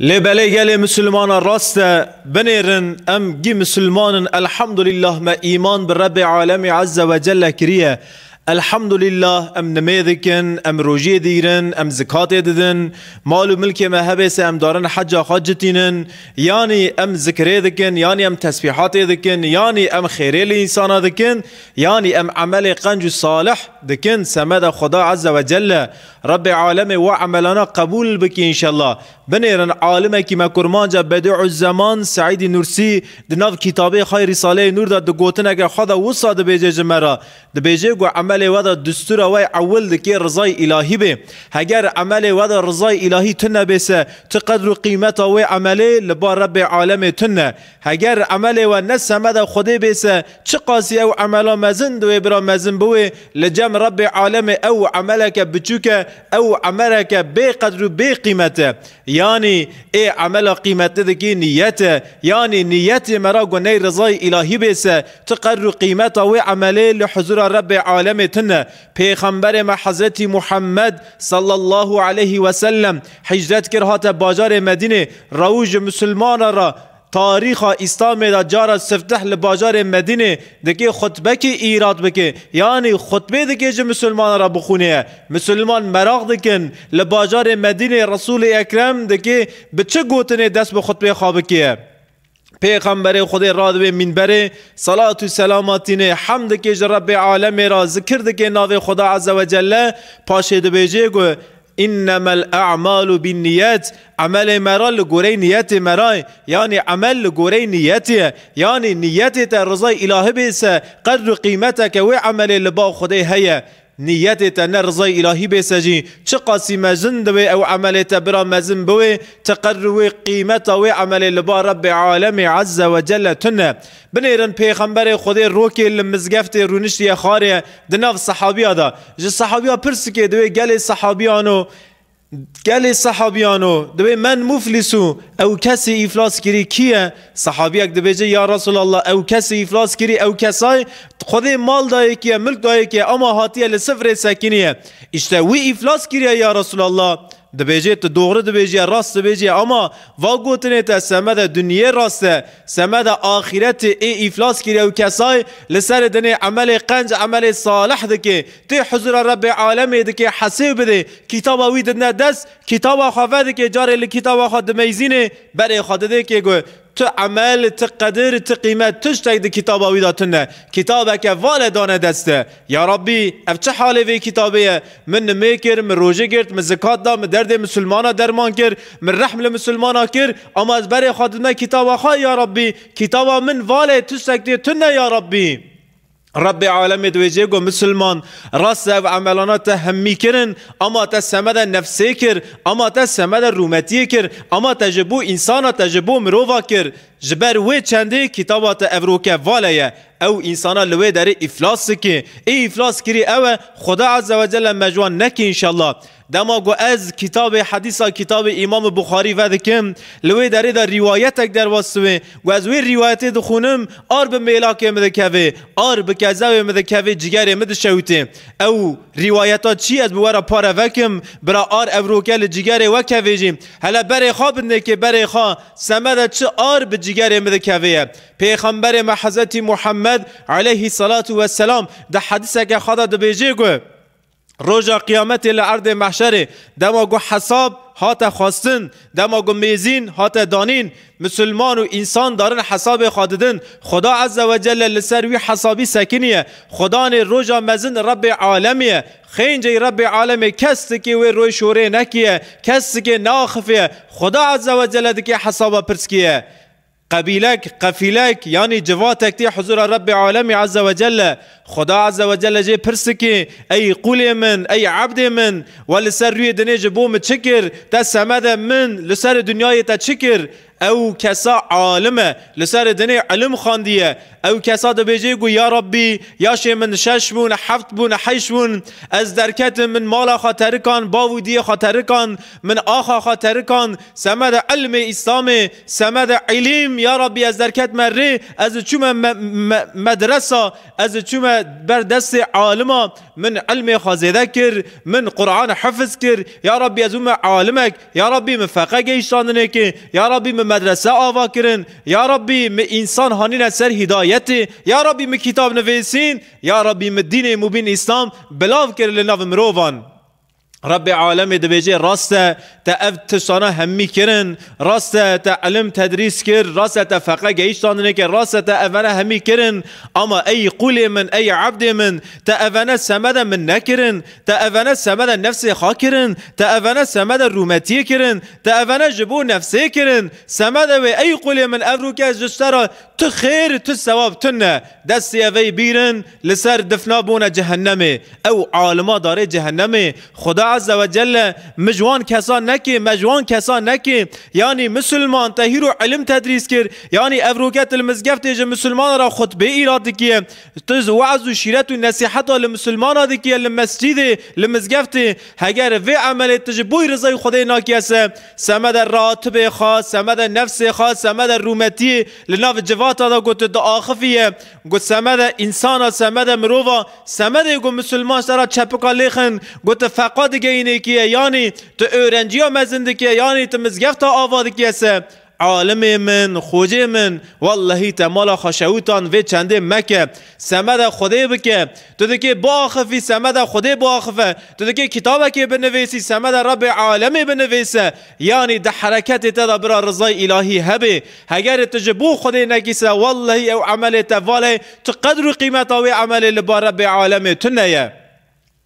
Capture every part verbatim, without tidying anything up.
Lê belê gelê misilmana rast e, binêrin em gî misilman in, elhamdulillah me îman bi Rebbê Alemê Azze ve Celle kiriye. Elhamdulillah em nimê dikin, em rojiyê dîrin, em zikatê didin, mal û milkê me hebê se em darin heca xwe citînin, yanî em zikirê dikin, yanî em tesbîhatê dikin, yanî em xêrê li însana dikin, yanî em emelê qenc û salih dikin, semeda Xweda Azze ve Celle, Rebbê Alemê we emelana qebûl bike înşellah. Binêrin alimekî me kurmanca Bedi'uzzeman Seîdî Nursî di nav kitabê xwe yê Rîsaleyê Nûr de di gotineke xwe de wisa dibêje ji me re. Dibêje ku emelê we de distûra we ewil dikê rizayê îlahî bê. Heger emelê we de rizayê îlahî tune bê se, tu qedr û qîmeta wê emelê li ba Rebbê Alemê tune. Heger emelê we ne semeda Xwedê bê se, çiqasî ew emela mezin di wê bira mezin biwê, li cem Rebbê Alemê ew emeleke biçûk e, ew emeleke bê qedr û bê qîmet e. Yanî ê emela qîmetli dikî niyet e. Yanî niyetê me ra ku ney rizayê îlahî bê se, tu qedr û qîmeta wê emelê li huzura Rebbê Alemê tune. Pêxemberê me Hezretî Muhammed sallallahu aleyhi ve sellem hicret kir hate bajarê Medînê, rewû ji misilmana ra tarîxa Îslamê de cara sifteh li bajarê Medînê dikê xutbekî îrad bike. Yanî xutbê dikê ji misilmana ra bixûnê ye. Misilman meraq dikin li bajarê Medînê Resûlê Ekrem dikê bi çi gotinê dest bi xutbê xwe bike. Pêxemberê Xwedê radibê mînberê, salat û selama tînê, hemd dikê ji Rebbê Alemê ra, zikir dikê navê Xweda Azze ve Celle, paşê dibêjê ku, "Innemel a'malu bin niyet", emelê me ra li goreyê niyetê me ra ye, yanî emel li goreyê niyetê ye, yanî niyetê te rizayê îlahî bê se, qedr û qîmeteke wê emelê li ba Xwedê heye. Niyetê te ne rizayê îlahî bê se jî, çiqasî mezin diwê ew emelê te bira mezin biwê, ti qedr wê qîmeta wê emelê li ba Rebbê Alemê Azze ve Celle tune. Binêrin Pêxemberê Xwedê rokê li mizgeftê rûniştiye xarê di nav sehabiya de. Ji sehabiya pirs dike, diwê gelê sehabiyano, gelê sehabiyano, diwê men muflisu, ew kesê îflas kirî kî ye? Sehabiyek dibêje, ya Resulallah, ew kesê îflas kirî, ew kesay Xwedê mal dayê kî ye, milk dayê kî ye, ama hatiye li sifrê sekiniye. Îşte wî îflas kiriye ya Resulallah. Dibêje, tu doğru dibêjiye, rast dibêjiye, ama va gotinê te semede dinyê rast e, semede axîretê ê îflas kiriye ew kesay li ser dinê emelê qenc, emelê salih dike. Tê huzura Rebbê Alemê dike, hesê bide. Kitaba wî didine dest, kitaba xwe vedike, carê li kitaba xwe dimeyzîne, berê xwe didê kê ku tu emel, tu qedir, tu qîmet, tiştek di kitaba wî de tune. Kitabeke vale dane dest te. Ya Rabbî, ev çi halê vê kitabê ye? Min nimê kir, min rojê girt, min zikat da, min derdê misilmana derman kir, min rehm li misilmana kir, ama ez berê xwe didime kitaba xwe, ya Rabbî, kitaba min vale tiştek tê tune, ya Rabbî. Rebbê Alemê dibêje ku misilman, rast e ev emelana te hemî kirin, ama te semede nefsê kir, ama te semede rûmetiyê kir, ama te ji bo însana, te ji bo mirova kir. Ji ber wê çendê kitaba te evroke vale ye. Ew însana li wê derê îflas dike. Ê îflas kirî ew e, Xweda Azze ve Celle me ji wan neke înşallah. Dema ku ez kitabê hedîsa kitabê Îmam Buxarî vedikim, li wê derê de rîwayetek derbas dibe. Ku ez wê rîwayetê dixwînim, ar bi mêlakê min dikeve, ar bi kezewê min dikeve, cigerê min dişewite. Ew rîwayeta çi ez bi we re pare vekim, bira ar evroke li cigerê we keve jî. Hele berê xwe bidinê kê berê xwe, semede çi ar bi cigerê min dikeve ye. Pêxemberê me Hezretî Muhammed aleyhî salatu ve selam di hedîseke xwe de dibêje ku, Roja Qiyametê li erdê mehşerê, dema ku hesab hate xwestin, dema ku mêzîn hate danîn, misilman û însan darin hesabê xwe didin, Xuda Azze ve Celle li ser wî hesabî sekiniye. Xudanê roja mezin Rebbê alemê ye. Xêncey Rebbê alemê kes dikê wê roy şorê nekiye, kes dikê neaxifiye. Xuda Azze ve Celle dikê hesaba pirs kiye. Qebîlek, qefîlek, yanî civatek tê huzura Rebbê alemî Azze ve Celle. Xuda Azze ve Celle jê pirs dikî, ey qulê min, ey ebdê min, we li ser rûyê dinê ji bo min çi kir? Te semede min li ser dinyayê te çi kir? Ew kesa alim e, li ser dinê ilim xandiye. Ew kesa dibêje ku, ya Rabbî, yaşê min şeş bûn, heft bûn, heşt bûn, ez derketim, min mala xwe terikan, bav û diyê xwe terikan, min axa xwe terikan, semede ilmê Îslamê, semede îlim, ya Rabbî, ez derketime rê, ez çûme me-, me-, medresa, ez çûme ber destê alima min ilmê xwe zêde kir, min Quran hifiz kir. Ya Rabbî, ez bûme alimek. Ya Rabbî, min feqe gehiştandinê kê. Ya Rabbî, min medrese ava kirin. Ya Rabbî, min însan hanîne ser hîdayetê. Ya Rabbî, min kitab nivîsîn. Ya Rabbî, min dînê mubîn Îslam bilav kir li nav mirovan. Rabbê alemê dibêje, rast e, te ev tiştana hemî kirin, rast e, te ilim tedrîs kir, rast e, te feqe gehiştandinê kir, rast e, te evene hemî kirin. Ama ey qulê min, ey ebdê min, te evene semede min nekirin, te evene semede nefsê xwe kirin, te evene semede rûmetiyê kirin, te evene ji bo nefsê kirin. Semede wê, ey qulê min, ev rûke ji te re tu xêr, tu sewab tune. Destê evey bîrin, li ser difna bûne cehennemê. Ew alima darê cehennemê. Xuda Azze ve Celle mi ji wan kesa nekê, me ji wan kesa nekê. Yanî misilman te hîro ilim tedrîs kir, yanî ev roket li mizgeftê ji misilmana re xutbê îrad dikiye. Tu ji we'z û şîret û nesîheta li misilmana dikiye, li mescîdê, li mizgeftê. Heger vê emelê tu ji bo rizayê Xwedê nakiye se, semede ratibê xwe, semede nefsê xwe, semede rûmetiyê li nav civata de ku tu diaxifiye. Got, semede însana, semede mirova, semedê ku misilman sera çepika lêxin, got, feqa digeyînêkiye, yanî tu öğrenciya mezin dikiye, yanî tu mizgefta ava dikiye se. Alimê min, xocê min, wellehî te mala xwe şewitand vê çendê meke. Semede Xwedê bike. Tu dikê biaxifî, semede Xwedê biaxife. Tu dikê kitabekê binivîsî, semede Rebbê alemê binivîse. Yanî di hereketê te de bira rizay îlahî hebe. Heger tu ji bo Xwedê nekî se, wellehî ew emelê te valê, tu qedr û qîmeta wê emelê li ba Rebbê alemê tune ye.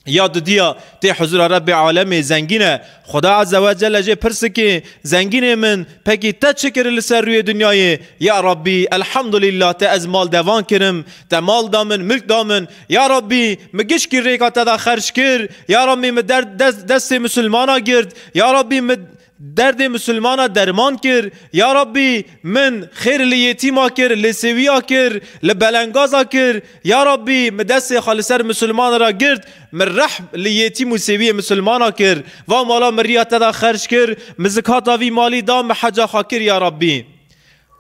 Ya didiya tê huzura Rebbê alemê zengîn e. Xuda Azze ve Celle jê pirs dike, zengînê min, pekî te çi kir li ser rûyê dinyayê? Ya Rabbî, elhamdulillah, te ez mal devan kirim, te mal da min, milk da min. Ya Rabbî, min gişkî rêka te de xerc kir. Ya Rabbî, min derd, dest, destê misilmana girt. Ya Rabbî, min derdê misilmana derman kir. Ya Rabbî, min xêr li yetîma kir, li sêwiya kir, li belengaza kir. Ya Rabbî, min destê xwe li ser misilmana re girt, min rehm li yetîm û sêwiyê misilmana kir. Va mala min riya te de xerc kir, min zikata vî malî da, min heca xwe kir, ya Rabbî.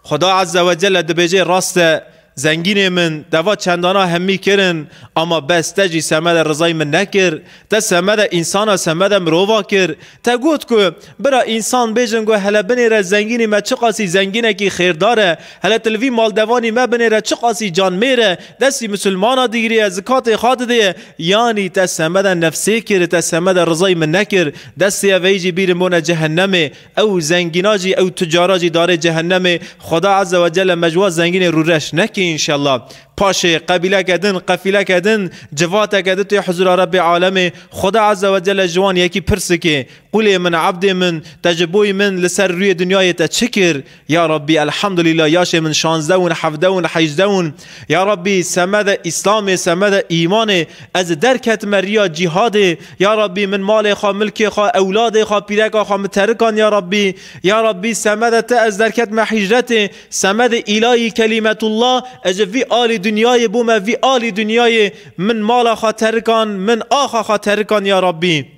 Xuda Azze ve Celle dibêje, rast e, zengînê min, te va çendana hemî kirin, ama bes te jî semede rizayê min nekir, te semede însana, semede mirova kir. Te got ku, bira, însan bêjin ku hele binêre zengînî me çiqasî zengînekî xêrdar e, hele tu li vî maldevanî me binêre çiqasî canmêr e, destî misilmana digiriye, zikatê xwe didiye, yanî te semede nefsê kir, te semede rizayê min nekir, destê eveyî jî bîrin bone cehennemê. Ew zengîna jî, ew tucara jî darê cehennemê. Xuda Azze ve Celle me ji wa zengînê rûreş neke înşellah. Paşê qebîleke din, qefîleke din, civateke din tê huzura Rebbê alemê. Xuda Azze ve Celle ji wan yekî pirs dike. Qulê min, ebdê min, te ji boyî min li ser rûyê dinyayê te çi kir? Ya Rabbî, elhamdulillah, yaşê min şazdeh in, hevdeh in, hejdeh in. Ya Rabbî, semede Îslamê, semede îmanê, ez derketime riya cîhadê. Ya Rabbî, min malê xwe, milkê xwe, ewladê xwe, pîreka xwe min terikan, ya Rabbî. Ya Rabbî, semede te ez derketime hîcretê, semedê îlahî kelîmetullah, ez ji vî alî dinyayê bûme, vî alî dinyayê min mala xwe terikan, min axa xwe terikan, ya Rabbî.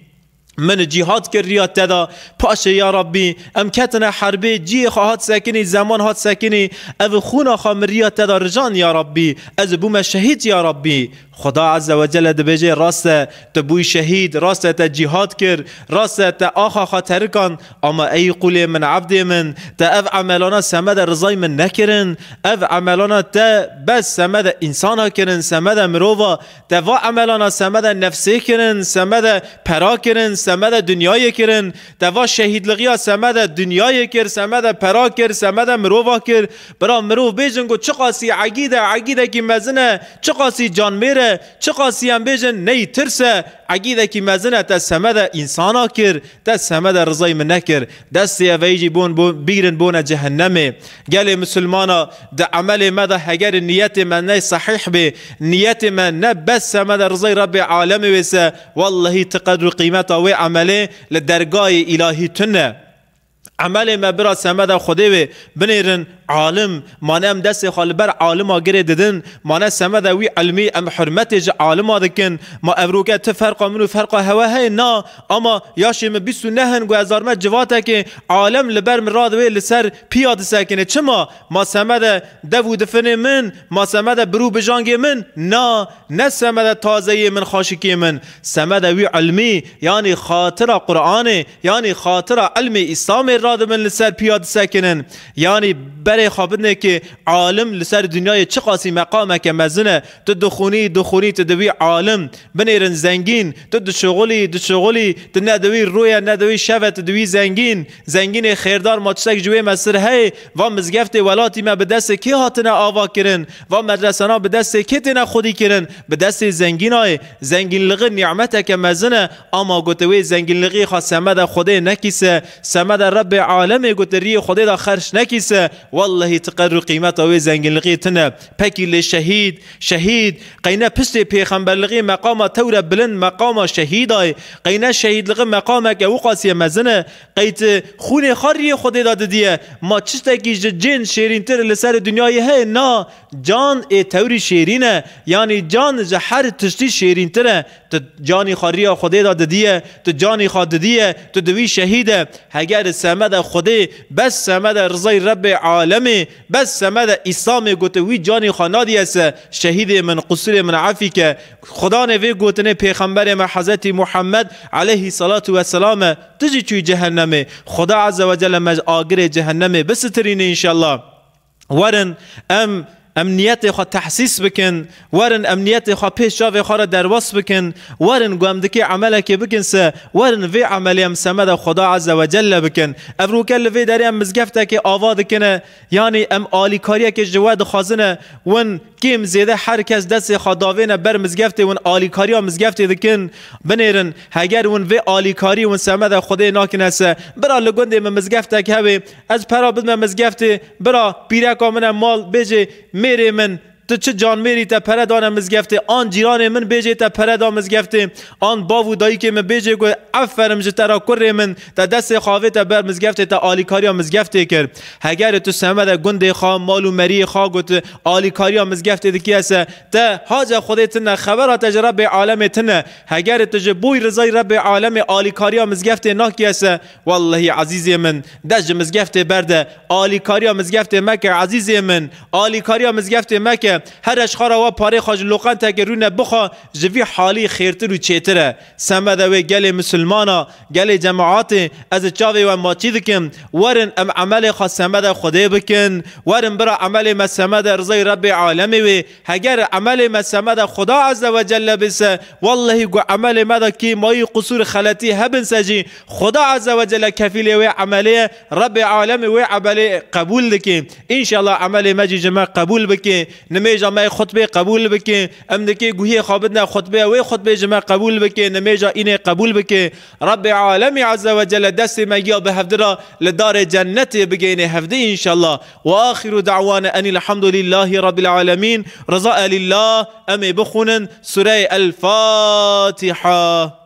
Min cîhad kir riya te da, paşê ya Rabbî, em ketine herbê, cihê xwe hat sekinî, zeman hat sekinî, ev xûna xwe min riya te da rijan ya Rabbî, ez bûme şehîd ya Rabbî. Xuda Azze ve Celle dibêje, rast e, tu bûyî şehîd, rast e, te cîhad kir, rast e, te axa xwe terikan, ama ey qulê min, ebdê min, te ev emelana semede rizayê min nekirin, ev emelana te bes semede însana kirin, semede mirova, te va emelana semede nefsê kirin, semede pera kirin, semede dinyayê kirin, te va şehîdlixiya semede dinyayê kir, semede pera kir, semede mirova kir. Bira, mirov bêjin ku çiqasî egîd e, egîdekî mezin e, çiqasî canmêr e, çiqasî em bêjin neytirs e, egîdekî mezin e, te semede însana kir, te semede rizayê min nekir. Destê eveyî jî bon, bon, bîrin bone cehennemê. Gelê misilmana, di emelê me de heger niyetê me ne sehîh bê, niyetê me ne bes semede rizayê Rebbê alemê wê se, wellehî ti qedr û qîmeta wê emelê li dergayê îlahî tune. Emelê me bira semeda Xwedê wê binêrin, Alim, mane em destê xwe li ber alima girê didin, mane semede wî ilmî em hurmetê ji alima dikin. Ma evroke ti ferqa min û ferqa hewe heye? Na, ama yaşê min bîst û neh in ku ez zarme civatekê alem li ber min radiwê li ser piya disekine. Çima? Ma semede dev û difinê min, ma semede bir û bijangê min? Na, ne semede tazeyê min, xaşikê min. Semede wî ilmî, yanî xatira Qur'anê, yanî xatira ilmê Îslamê radibin li ser piya disekinin. Yanî berê xwe bidinê ki alim li ser dinyayê çiqasî meqameke mezin e. Tu dixwînî, dixwînî, tu dibî alim. Binêrin zengîn, tu dişixulî, dişixulî, tu ne diwî rûye, ne diwî şeve, tu diwî zengîn. Zengînê xêrdar, ma tiştek ji wê mesir heye? Va mizgeftê welatî me bi destê kê hatine ava kirin? Va medresana bi destê kê têne xwedî kirin? Bi destê zengîna ye. Zengînlixî nîmeteke mezin e, ama gote wê zengînlixî xwe semede Xwedê nekîse, semede Rebbê alemê gote riyê Xwedê de xerç nekîse, wellehî ti qedr û qîmeta wê zengînlixî tine. Pekî lê şehîd, şehîd, qeyne piştê pêxemberlixî meqama tewre bilind meqama şehîda ye, qeyne şehîdlixî meqameke wiqasî ye mezin e, qey ti xûnê xwe riyê Xwedê de didiye, ma çiştekî ji cên şêrîntir li ser dinyayê heye? Na, can ê tewrî şêrîn e, yanî can ji her tiştî şêrîntir e. Tu canî xwe riya Xwedê de didiye, tu canî xwe didiye, tu diwî şehîd e. Heger semede Xwedê, bes semede rizayî Rebbê alemê, bes semede Îslamê gote wî canî xwe nadiye se, şehîdê min, qusûrê min efî ke. Xudanê vê gotinê pêxemberê me Hezretî Muhammed aleyhî salatu weselam e, tu jî çûyî cehennemê. Xuda Azze ve Celle me ji agirê cehennemê bisitirîne înşallah. Werin em, em niyetê xwe tehsîs bikin, werin em niyetê xwe pêş çavê xwe re derbas bikin, werin ku em dikê emelekê bikin se, werin vê emelê em semeda Xuda Azze ve Celle bikin. Evroke li vê derê em mizgeftekê ava dikine, yanî em alîkariyekê ji we dixwazine, win kêm zêde her kes destê xwe davêne ber mizgeftê, win alîkariya mizgeftê dikin, binêrin, heger win vê alîkarî win semeda Xwedê nakine se, bira li gundê min mizgeftek hebe, ez pera bidime mizgeftê, bira pîreka min e mal, bêjê mêrê min, tu çi canmêrî te pere dane mizgeftê, an cîranê min bêjê te pere da mizgeftê, an bav û dayikê min bêjê ku eferim ji te re kurê min, te destê xwe avête ber mizgeftê, te alîkariya mizgeftê kir. Hegerê tu semede gundê xwe, mal û meriyê xwe got alîkariya mizgeftê dikiye se, te hace Xwedê tine, xebera te ji Rebbê alemê tine. Hegerê tu ji bo rizayî Rebbê alemê alîkariya mizgeftê nakiye se, wellehî ezîzê min, dest ji mizgeftê berde, alîkariya mizgeftê meke ezîzê min, alîkariya mizgeftê meke. Here ji xwe re wa parê xwe ji loqentekê rûne bixwe, ji vî halî xêrtir û çêtir e. Semede wê gelê misilmana, gelê cemaatê, ez çavê we maçî dikim, werin em emelê xwe semede Xwedê bikin, werin bira emelê me semede rizayî Rebbê alemê wê. Heger emelê me semede Xuda Azze ve Celle bise, wellehî ku emelê me de kêmayî, qusûr, xeletî hebin se jî, Xuda Azze ve Celle kefîlê wê emelê ye, Rebbê alemê wê emelê qebûl dike. Înşallah emelê me jî ji me qebûl bike, nimêja me yê xutbê qebûl bike, em dikê guhiyê xwe bidine xutbê, wê xutbê ji me qebûl bike, nimêja înê qebûl bike. Rebbê alemî Azze ve Celle destê me giya bi hevdira li darê cennetê bigeyne hevdî înşallah. Ve axiru da'wana enil hamdulillahî rabbil alemîn. Riza elillah, em ê bixwînin Sureyê El Fatiha.